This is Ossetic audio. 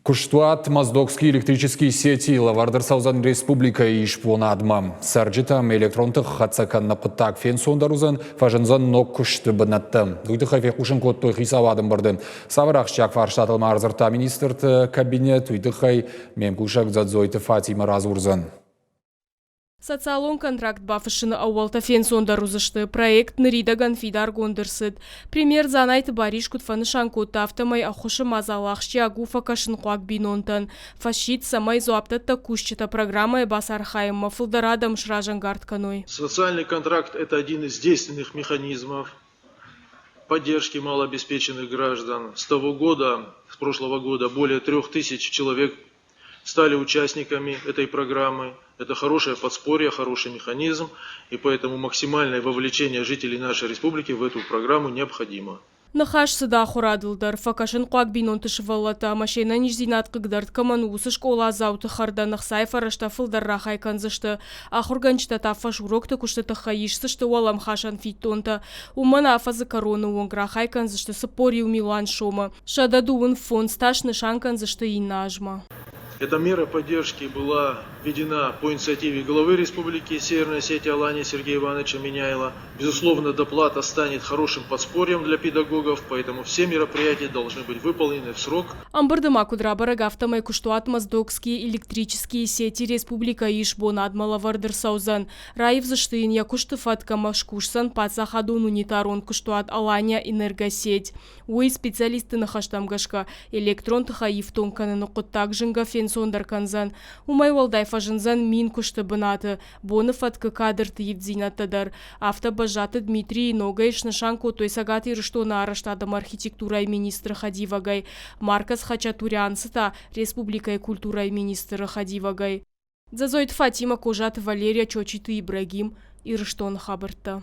Куыстуат Моздокские электрические сети лӕвӕрд ӕрцӕудзӕн республикӕйы исбонадмӕ. Цӕрджытӕм электрон тых хӕццӕ кӕныны хъуыддаг фенцондӕр уыдзӕн, фӕзындзӕн ног куысты бынӕттӕ. Уый тыххӕй фехъусын кодтой хицауады ӕмбырды. Цавӕр ахсджиаг фарстатыл ма ӕрдзырдта министрты кабинет, уый тыххӕй ме мкусӕг Дзӕдзойты Фатимӕ радзурдзӕн. Социалон контракт бафыссыны ӕууӕлтӕ фенцондӕр уыдзысты, проект ныридӕгӕн фидаргонд ӕрцыд. Премьер Дзанайты Барис куыд фӕнысан кодта, афтӕмӕй ӕххуысы мадзал ахсджиаг у фӕкӕсынхъуаг бинонтӕн. Фӕсидт, цӕмӕй дзуапдӕттӕг кусджытӕ программӕйы бацархайынмӕ фылдӕр адӕм сразӕнгард кӕной. Социальный контракт – это один из действенных механизмов поддержки малообеспеченных граждан. С того года, с прошлого года, более 3000 человек стали участниками этой программы. Это хорошее подспорье, хороший механизм, и поэтому максимальное вовлечение жителей нашей республики в эту программу необходимо. Ныхас цыд ахуырадыл дӕр, фӕкӕсынхъуаг бинонты сывӕллӕттӕ ӕмӕ се нӕниздзинад хъыгдард кӕмӕн у, уыцы скъоладзауты хӕрдӕн ӕхцайы фӕрӕзтӕ фылдӕр рахай кӕндзысты. Ахуыргӕнджытӕ та фӕсурокты куысты тыххӕй исдзысты уӕлӕмхасӕн фиддонтӕ. Уымӕн афӕдзы кӕроны онг рахай кӕндзысты 41 милуан сомы. 125 та снысан кӕндзысты иннӕ азмӕ. Эта мера поддержки была введена по инициативе главы Республики Северная Осетия Алания Сергея Ивановича Меняйло. Безусловно, доплата станет хорошим подспорьем для педагогов, поэтому все мероприятия должны быть выполнены в срок. Ӕмбырды ма куыд рабӕрӕг, афтӕмӕй куыстуат Моздокские электрические сети республикӕйы исбонадмӕ лӕвӕрд ӕрцӕудзӕн. Раивдзысты йын йӕ куысты фӕтк ӕмӕ скусдзӕн паддзахадон унитарон куыстуат Алания Энергосеть. Уый специалистты ныхӕстӕм гӕсгӕ, электрон тыхӕй ифтонг кӕныны хъуыддаг зынгӕ фенцондӕр кӕндзӕн. Уымӕй уӕлдай фӕзындзӕн 1000 куысты бынаты, боны фӕткы кадрты ивддзинӕдтӕ дӕр. Афтӕ Бӕззаты Дмитрийы ногӕй снысан кодтой Цӕгат Ирыстоны арӕзтад ӕмӕ архитектурӕйы министры хӕдивӕгӕй, Маркос Хачатурянцы та республикӕйы культурӕйы министры хӕдивӕгӕй. Дзӕдзойты Фатимӕ, Козаты Валерия, Чочиты Ибрагим, Ирыстоны хабӕрттӕ.